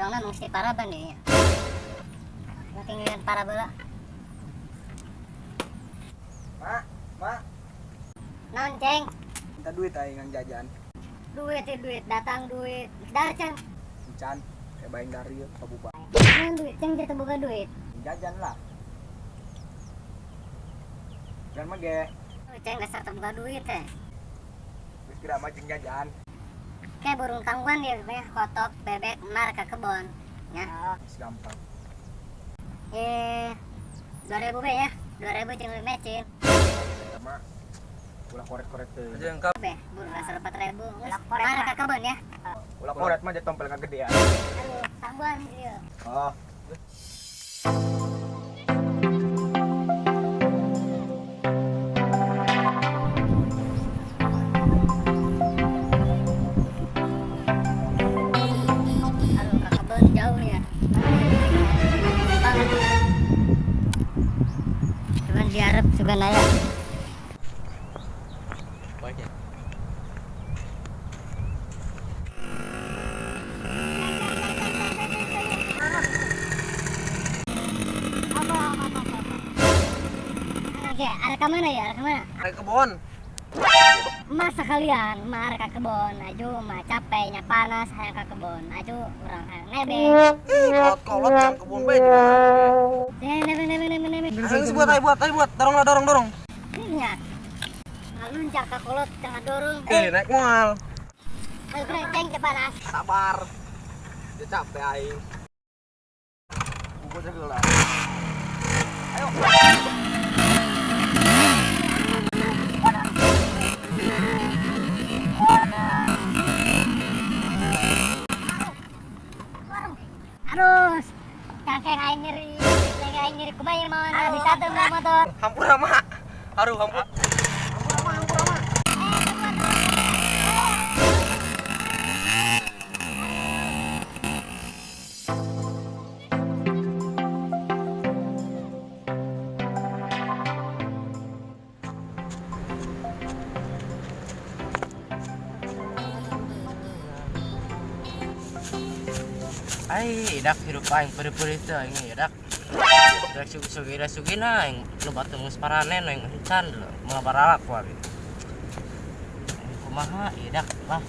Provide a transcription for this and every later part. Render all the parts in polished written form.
Doangna mesti paraban dinya. Tinggian parabola. Mak, mak. Naon, Ceng? Minta duit aing yang jajan. Duit, duit, datang duit. Dar, Ceng. Encan, kayak bayang dari ya, pabuba. Naon duit, Ceng, jatuh boga duit. Jajan lah. Jangan mah ge. Oh, Ceng, dasar teu boga duit teh. Geus kira mah jeung jajan. Kayak burung tangguan ya, ya, kotok, bebek, mar ke kebon. Ya. Geus gampang. 2000 be ya. 2000 jeung mecin. Sama ulah koret-koret teh. Aja yang kap. Be, burung asal 4000. Mar ke kebon ya. Ulah koret mah tompel kagedean. Aduh, tangguan ieu. Oh. Aduh, ke kebon jauh ya. Banget. Cuman diarep juga naya. Baiknya. Oke, arah ke mana ya? Arah ke mana? Arah kebon. Masa kalian mah arah ke kebon, aju mah capeknya panas hayang ke kebon, aju urang hayang nebeng. Ih, kolot-kolot jam kebon bae di mana. Nebeng nebeng nebeng nebeng. Ayo geus buat, ayo buat, ayo buat. Dorong lah, dorong, dorong. Nya. Ngaluncak ka kolot jangan dorong. Naik moal. Ayo kurang ceng ke panas. Sabar. Dia capek aing. Bubuk jago lah. Ayo. Aduh, cangkeng aing nyeri, cangkeng aing nyeri kumaha ieu mah bisa teu mawa motor. Hampura mah. Aduh, hampura. Hampura mah, hampura mah. Ai, dak hirup aing peri-peri teh aing ya dak. Dak sugi dak sugina aing loba teu geus paranen aing encan moal baralak ku abi. Aing kumaha ieu dak lah.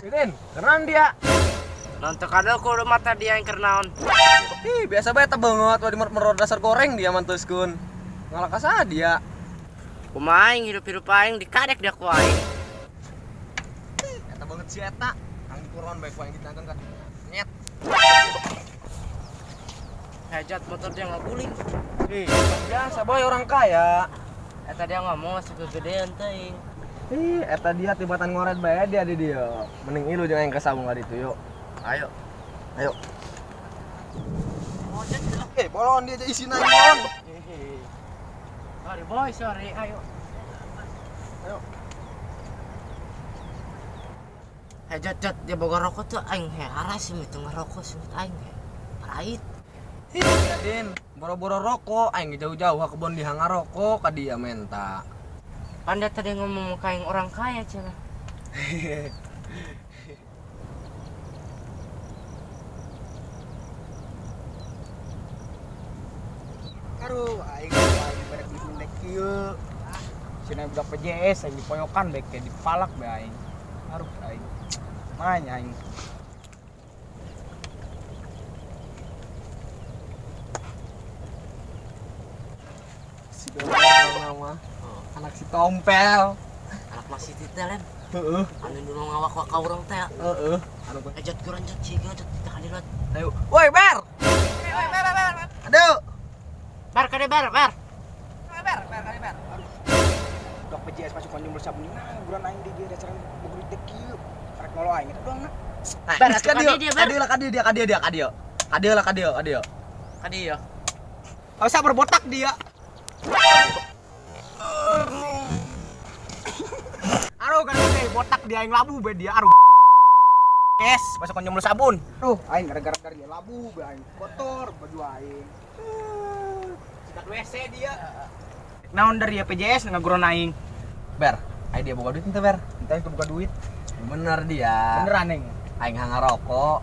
Udin, keren dia. Nonton kadal ku mata dia yang kernaon. Ih, biasa bae teh banget wadi merot dasar goreng dia mantuskun. Ngalah ka saha dia. Kumaha aing hirup-hirup aing dikadek dia ku aing. Eta banget si eta. Ang kuron bae ku aing ditangkeun ka. Nyet. Hejat motor dia ngaguling. Ih, biasa boy orang kaya. Eta dia ngomong masuk kegedean teuing. Ih, eta dia tibatan ngoret bae dia di dia. Mending ilu jeung aing ka sabung ka ditu yuk. Ayo. Ayo. Bolon dia aja isina bolon. Sorry boy, sorry. Ayo. Ayo. Hejat jat dia boga rokok tuh aing he haras sih itu ngerokok sih aing he. Parait. Ih, Din, boro-boro rokok aing jauh-jauh ka kebon dia ngarokok ka dia menta. Pan dia tadi ngomong ka aing orang kaya cenah. Aduh, aing lagi pada duit mendek kieu. Sina budak PJS aing dipoyokan bae kayak dipalak bae aing. Aduh, aing. Main aing. Si Tompel nama. Anak si Tompel. Anak masih titelen. Heeh. Anu dulu ngawak ka urang teh. Heeh. Anu teh. Ejat kurang jat ciga jat kita kadirat. Ayo. Woi, Ber. Woi, Ber, Ber, Ber. Aduh. Ber kade ber, ber. Ber, ber, kade ber. Aduh. Budak PJS masuk konjum bersabun nah, buran aing di dieu dasar boga duit teh kieu. Karek ngolo aing eta doang nah. Ber, atuh Kadieu, kadieu dia, ber. Kadieu lah kadieu dia, kadieu dia, kadieu. Kadieu lah kadieu, kadieu. Kadieu. Oh, sabar botak dia. Aduh, kan botak dia yang labu be dia. Aduh. Yes, masuk nyemul sabun. Duh, aing gara-gara dari labu, aing kotor baju aing. Sikat WC dia. Naon dari PJS ngaguron aing. Ber, aing dia boga duit ente ber. Entah itu buka duit. Bener dia. Beneran aing. Aing ngarokok.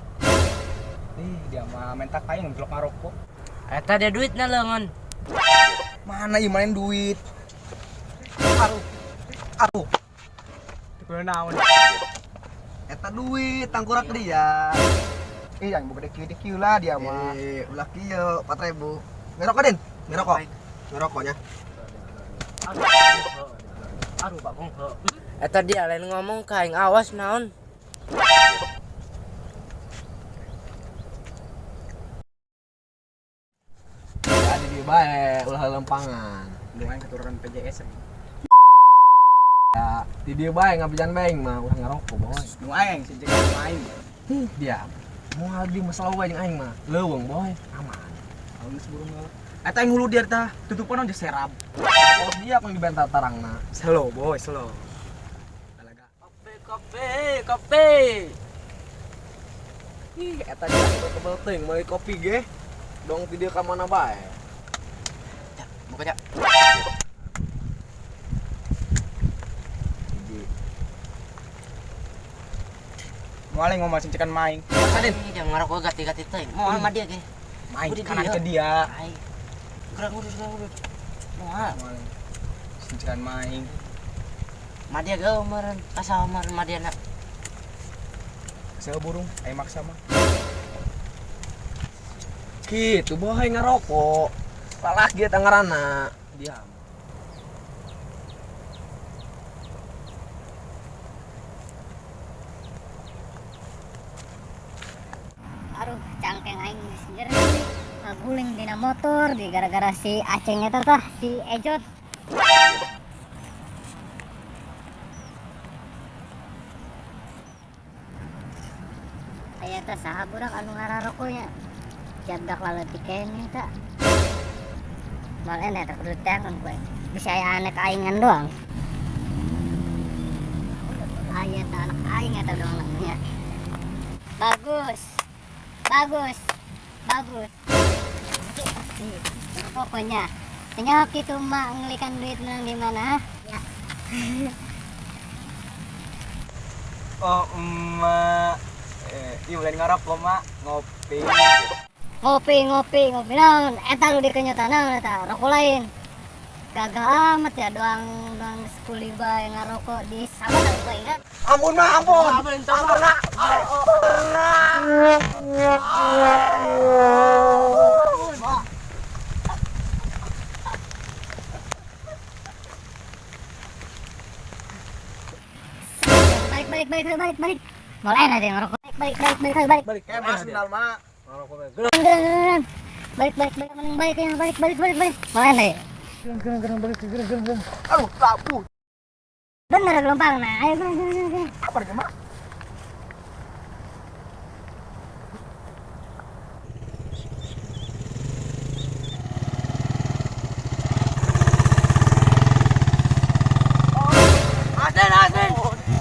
Ih, dia mah mentak aing blok ngarokok. Eta dia duitna leungeun. Mana ieu main duit? Aduh. Aduh. Kudu naon? Eta duit tangkurak dia. Ih, yang boga dekieu-dekieu lah dia mah. Eh, ulah kieu 4000. Ngerokok, Din? Ngerokok. Ngerokoknya. Aduh, bagong. Eta dia lain ngomong ka aing awas naon. Jadi dia bae ulah lempangan. Lu aing keturunan PJS aing. Ya, di dia bae ngabijan bae mah ulah ngerokok, boy. Nu aing si jeung aing. Ih, dia moal di masalah wae jeung aing mah. Leuweung, boy. Aman. Aing geus burung heula. Eta aing hulu dia tah, tutupan aja serap. Oh, dia yang dibenta tarangna. Slow boy, slow. Talaga. Kopi, kopi, kopi. Ih, eta dia udah kebel teuing meuli kopi ge. Dong ti dia ka mana bae. Ya, buka ya. Hiji. Moal aing ngomong cekan maing. Masa, Din? Jangan ngarokok gati-gati teh. Moal mah dia ge. Maing Udah kanan dia. ke dia. Ai. Gerak ngurus, gerak ngurus. Moal. Moal. Cekan maing. Mah dia ge meureun, asal meureun mah dia na. Saya burung, aing maksa mah. Gitu boy ngerokok. Lalaki eta ngaranna. Diam. Aduh, cangkeng aing geus nyeri. Ngaguling dina motor di gara-gara si Aceng eta tah, si Ejot. Aya teh saha budak anu ngararokoknya. Jabdak laleutik keneh tah. Moal enak teh kudu teangan ku aing. Bisa aya anak aingan doang. Aya tah anak aing eta doang namanya. Bagus. Bagus. Bagus. Pokoknya senyap itu mak ngelikan duit menang di mana? Ya. Oh, emak. Iya mulai ngarokok mak, ngopi. Ngopi, ngopi, ngopi naon? Eta lu dikenyotan naon eta? Rokok lain. Gagah amat ya doang doang sekuli bae ngarokok di sama aku ingat. Ampun mah, ampun. Ampun, Nak. Balik balik balik balik balik. Mulai aja ngerokok. Balik balik balik balik balik. Balik. Kayak mas sendal mak. Gerang gerang gerang. Balik balik balik mending balik ya balik balik balik balik. Mulai aja. Gerang. Aduh, labu. Bener gelombang nah. Ayo gerang gerang gerang. gerang. Apa nih mak? Asen, asen.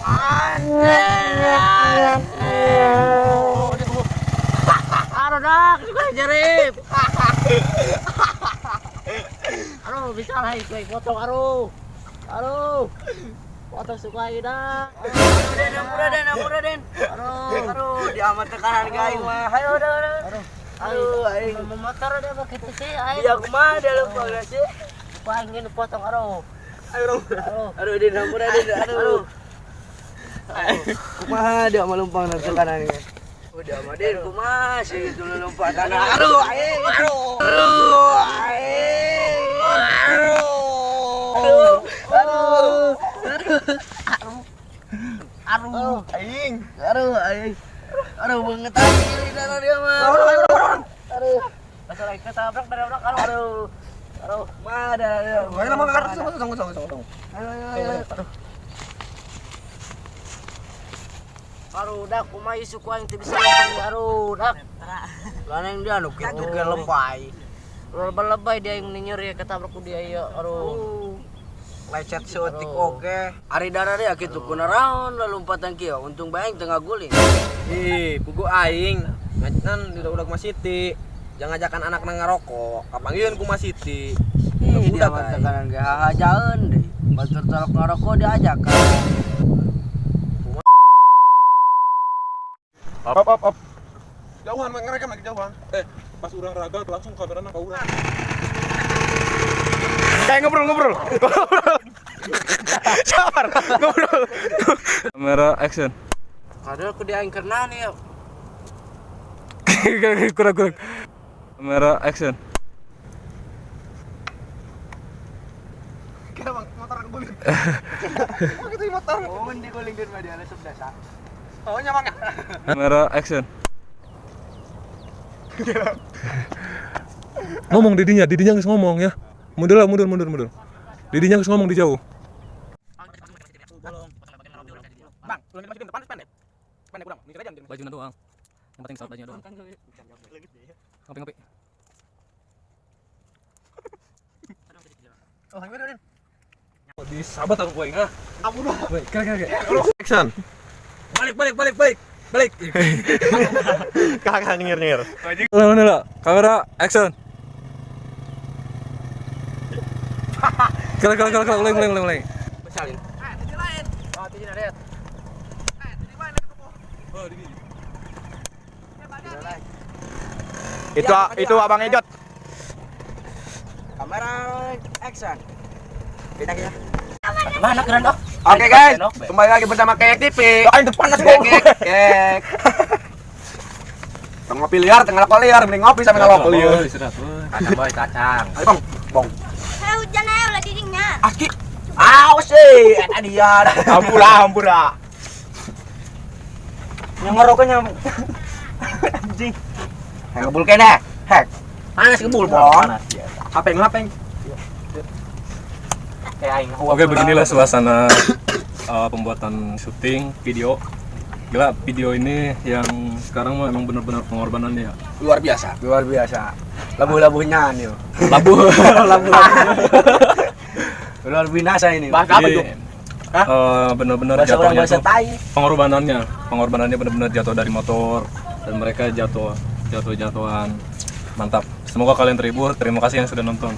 Asen. Aduh, dak, suka jerip. Aduh, bisa lah itu potong aduh. Aduh. Potong suka ida. Aduh, Den, ampura Den, ampura Den. Aduh, aduh, diamat tekanan ka aing mah. Ayo, udah, udah. Aduh. Aduh, aing mau motor udah begitu sih, aing. Iya, kumaha dia lupa sih. Aing ini potong aduh. Ayo, Aduh. Aduh, Din, ampura Din. Aduh. Kumaha dia melumpang nang tekanan ini. Udah mah Din, kumaha sih itu lompat tanah. Aduh, aing. Aduh. Aduh, aing. Aduh. Aduh. Aduh, aing. Aduh, aing. Aduh, banget aing kiri darah dia mah. Aduh. Masa lagi ketabrak tabrak aduh. Aduh. Aduh. Mah ada. Ayo, lama tunggu tunggu tunggu tunggu. Ayo, ayo, ayo. Aduh. Aduh, dak kumaha suku aing teu bisa lempang aduh, dak. Lah neng dia anu kitu ge lebay. Lebay-lebay dia yang ninyer ya ketabrak ku dia ya. Aduh. Lecet seeutik oge. Ari darah dia kitu kunaraon lompatan kieu. Untung bae aing teu ngaguling. Ih, pugu aing. Nganan udah Mas Siti. Jangan ajakan anak ngarokok. Kapanggieun ku Mas Siti. Ih, dia Budak mah aing. tekanan ge hahajaeun deui. Batur tolok ngarokok diajakan. Op op op. Jauhan, ngerekam lagi jauhan. Pas urang raga langsung kamerana ka urang. Kayak ngobrol. Sabar, ngobrol. Kamera action. Padahal ku dia aing keur naon ya. Kurang. Kamera action. Kira bang, motor guling. Oh gitu motor. Oh, digulingkeun mah dia resep dasa. Oh nya bang. Kamera action. Ngomong didinya, didinya nggak ngomong ya. Mundur lah, mundur, mundur, mundur. Didinya nggak ngomong di jauh. Bang, lu masukin depan pendek. Pendek kurang, mikir aja. Bajunya doang. Yang penting saat bajunya doang. Ngopi-ngopi. Oh, hampir udah. Di sahabat aku gue ah. Ampun. Kira kira. Action. Balik balik balik balik. Balik. Kakak nyengir-nyengir. Mana lah? Kamera action. Kira kira kira kira ulang ulang ulang ulang. Salin. Itu Abang Ejot. Kamera action. Kita. Mana keren oh? Oke guys, kembali lagi bersama Kek TV. Aing depan nas kok. Kek. Tengah ngopi liar, tengah ngerokok liar, mending ngopi sambil ngerokok liar. Kacang boy, kacang. Ayo bang, bong. Hujan aja ulah didingnya. Aski. Awas sih, eta dia. Ampura, ampura. Yang ngerokoknya anjing. Hek ngebul kene. Hek. Panas kebul, Bon. Panas ya. Hapeng, hapeng. Kayak aing. Oke, beginilah suasana pembuatan syuting video. Gila, video ini yang sekarang mah emang benar-benar pengorbanannya ya. Luar biasa. Luar biasa. Labuh-labuhnya nih. Labuh. Labuh-labuh. Luar binasa ini. Bahasa apa Jadi, itu? Hah? Benar-benar Bahasa orang jatuhnya bahasa tuh tai. pengorbanannya benar-benar jatuh dari motor dan mereka jatuh-jatuhan. Mantap. Semoga kalian terhibur. Terima kasih yang sudah nonton.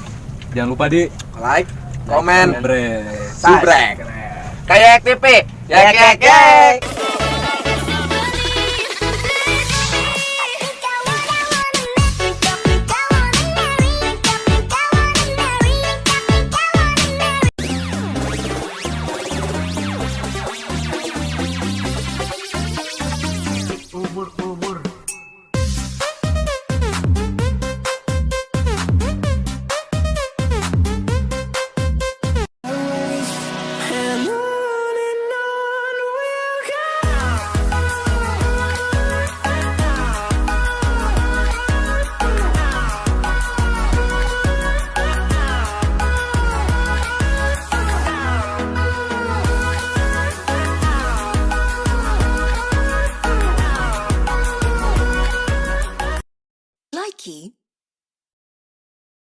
Jangan lupa di Like, komen, bre. subrek. Kayak TV. Ya kek kek. Ubur-ubur. Likey.